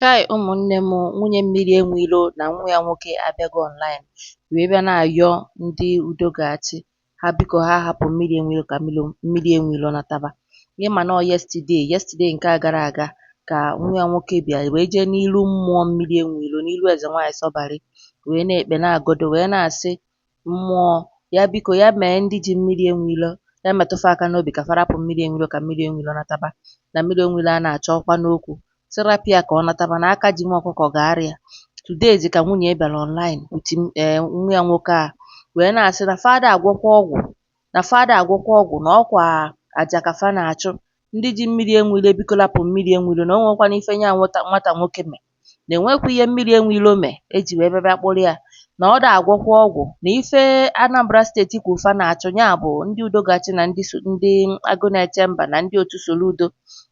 Chai, ụmụnne m, nwunye Mmiri Enweilo na nwa ya nwoke abịago online wee bịa na-ayọ ndị udo ga-achị ha, biko ha hapụ Mmiri Enweilo ka Mmiri Enweilo nataba. Ịma na ọ yesterday yesterday nke a gara aga ka nwa ya nwoke bịa wee jee n'ilu mmụọ Mmiri Enweilo, n'ilu eze nwaanyị Sọbalị, wee na-ekpe, na-agodo, wee na-asị mmụọ ya biko ya mee ndị ji Mmiri Enweilo ya metụfa aka n'obi ka fa rapụ Mmiri Enweilo ka Mmiri Enweilo nataba, na Mmiri Enweilo a na-achọ ọkwa n'okwu sị rapụ ya ka ọ nataba na aka ji nwa ọkụkọ ga-arịa. Today ka nwunye bịara online with nwa ya nwoke a wee na-asị na fada agwọkwa ọgwụ, na fada agwọkwa ọgwụ, na ọkwa aja ka fa na-achụ. Ndị ji Mmiri Enweilo, biko lapụ Mmiri Enweilo, na o nwekwana ife nya nwata nwoke mee, na enwekwa ihe Mmiri Enweilo mee eji wee bịa bịa kpụrụ ya, na ọ da agwọkwa ọgwụ, na ife Anambra Steeti kwu fa na-achụ ya bụ ndị udo ga-achị na ndị ndị agụ na-eche mba na ndị otu Soludo,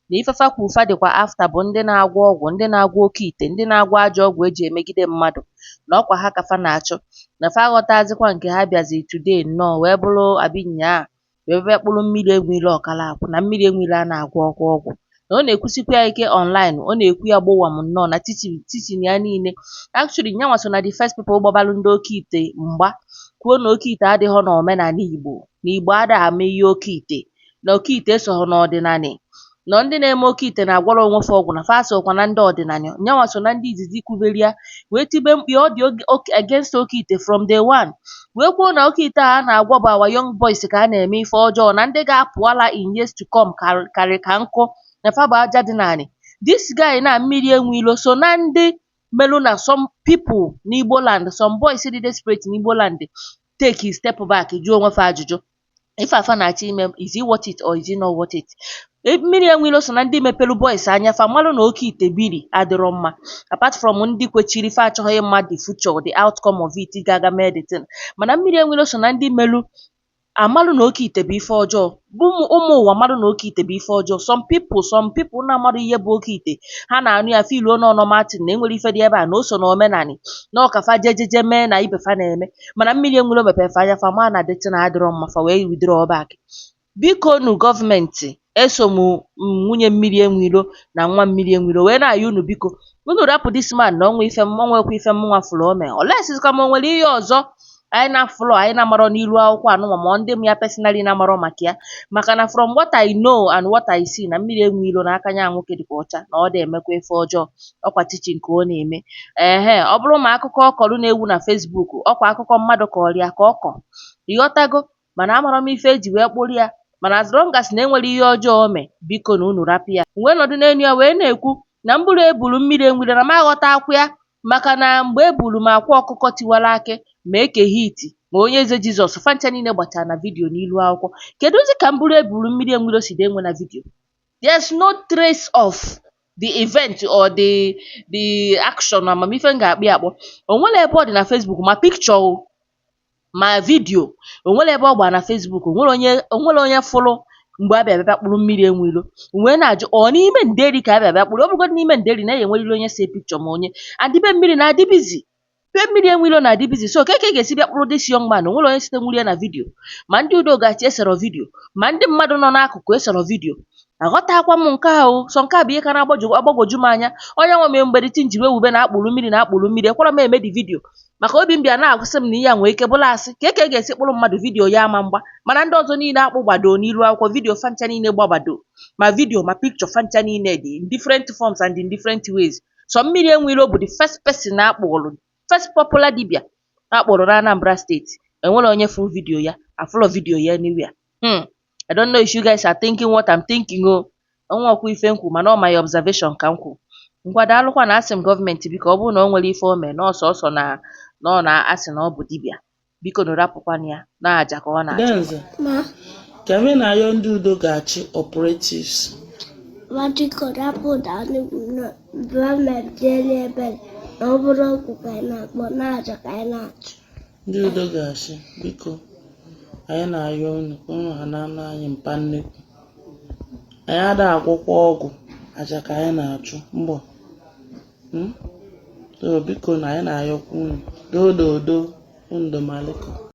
na ife fa kwu fa dịkwa after bụ ndị na-agwọ ọgwụ, ndị na-agwọ oke ite, ndị na-agwọ ajọ ọgwụ eji emegide mmadụ, na ọkwa ha ka fa na-achụ. Na fa aghọtazikwa nke ha bịazi today nnọọ wee bụrụ abi nyaa wee bịa kpụrụ Mmiri Enweilo ọkala akwụ, na Mmiri Enweilo a na-agwọ ọkwa ọgwụ, na ọ na-ekwusikwa ya ike online, ọ na-ekwu ya gbowam nnọọ na teaching teaching ya niile. Actually, nyanwa so na the first people gbabalụ ndị oke ite mgba, kwuo na oke ite adịghọ n'omenala Igbo, na Igbo adịghị ama ihe oke ite, na oke ite esoghọ n'ọdịnanị, na ndị na-eme oke ite na-agwọrọ onwe fa ọgwụ, na fa sokwa na ndị ọdịnanị. Nyanwa so na ndị izizi kwubere ya wee tibe mkpu ọ dị against oke ite from day one, wee kwuo na oke ite a na-agwọ bụ our young boys ka a na-eme ife ọjọọ, na ndị ga-apụ ala in years to come karị ka nkụ, na fa bụ aja dị naanị. This guy na Mmiri Enweilo so na ndị melu na some people n'Igbo land, some boys dị desperate n'Igbo land take a step back, jụọ onwe fa ajụjụ ife afa na-achọ ime: is it worth it or is it not worth it? Mmiri Enweilo so na ndị mepelu boys anya fa malụ na oke ite biri adịrọ mma, apart from ndị kwechiri fa achọghị ịma the future, the outcome of it ga-aga mee the thing. Mana Mmiri Enweilo so na ndị melu amalụ na oke ite bụ ife ọjọọ, bụ ụmụ ụwa malụ na oke ite bụ ife ọjọọ. Some people na-amarọ ihe bụ oke ite, ha na-anụ ya filuo na ọnọmatin na enwere ife dị ebe a, na o so na omenani na ọkafa jejeje mee na ibe fa na-eme. Mana Mmiri Enweilo mepere fa anya, fa maa na the thing adịrọ mma, fa wee withdraw back. Biko nu, gọọmenti, eso m nwunye Mmiri Enweilo na nwa Mmiri Enweilo wee na-ayọ unu, biko unu rapụ this man, na onwe ife onwekwa ife mụnwa fụrụ o mee olesizikwa ma o nwere ihe ọzọ anyị na-afụlọ, anyị na-amarọ n'ilu akwụkwọ anụnwa, ma ndị m ya personally na-amarọ maka ya. Maka na from what I know and what I see, na Mmiri Enweilo na aka nya nwoke dịkwa ọcha, na ọ dị emekwa ife ọjọọ, ọkwa teaching ka ọ na-eme. Ehe, ọ bụrụ ma akụkọ ọ kọrọ na-ewu na Facebook, ọkwa akụkọ mmadụ kọrọ ya ka ọ kọ, ịghọtago? Mana amarọ m ife eji wee kpụrụ ya, mana as long as na enwere ihe ọjọọ o mee, biko na unu rapụ ya. Wee nọdụ n'elu ya wee na-ekwu na mbụrụ eburu Mmiri Enweilo na m aghọta akwụ ya, maka na mgbe e buru m akwa ọkụkọ tiwara akị, ma Eke Hit, ma Onye Eze Jizọs, fancha niile gbachara na video n'ilu akwụkwọ. Kedụzi ka mbụrụ eburu Mmiri Enweilo si dị enwe na video? There's no trace of the event or the action, amamife m ga-akpọ ya akpọ. O nwere ebe ọ dị na Facebook, ma picture o, ma video, o nwere ebe ọ gbara na Facebook. O nwere onye fụrụ mgbe a bịa bịa kpụrụ Mmiri Enweilo. Wee na-ajụ, ọ n'ime nderi ka a bịa bịa kpụrụ? Ọ bụrụgodị n'ime nderi na ya enweriri onye see picture, ma onye adịbe mmiri na-adị busy, be Mmiri Enweilo na-adị busy, so ka ị ga-esi bịa kpụrụ this young man? O nwere onye site nwuru ya na video, ma ndị udo gachi esero video, ma ndị mmadụ nọ n'akụkụ esero video. Aghọtakwa m nke a o. So nke a bụ ihe ka na-agbagwoju agbagwoju m anya. Onye nwe m mgbe the thing ji wee wube na akpụrụ mmiri, na akpụrụ mmiri ekwara m eme the video, maka obi m bịa na-agụsị m na ihe a nwee ike bụrụ asị ka e ga-esi kpụrụ mmadụ, video ya ama mgba, mana ndị ọzọ niile akpụ gbado n'ilu akwụkwọ, video fancha niile gbabado, ma video ma picture fancha niile dị in different forms and in different ways. So Mmiri Enweilo bụ the first person akpụrụ, first popular dibia akpụrụ na Anambra Steeti, enwere onye fụrụ video ya, afụlọ video ya anywhere. I don't know if you guys are thinking what I'm thinking o. Onwekwa ife m kwu, mana ọ my observation ka m kwu. Ngwa, daalụkwa. Na asị m gọọmenti, biko, ọ bụrụ na o nwere ife o mee na ọsọsọ na ọ na-asị na ọ bụ dibịa, biko na rapụkwana ya na aja ka ọ na-achụ. Adanze, Ma, ka m na-ayọ ndị udo ga-achị operatives. Biko rapụ gọọmenti ebere, na ọ bụrụ ọgwụ ka anyị na-akpọ, na-aja ka anyị na-achụ. Ndị udo ga-achị, biko, anyị na-ayọ unu ka unu ha na-anụ anyị mpa nnekwu. Anyị ada agwọkwa ọgwụ, aja ka anyị na-achụ mbọ. So biko na anyị na-ayọkwa unu, doo doo doo, unu domaliko.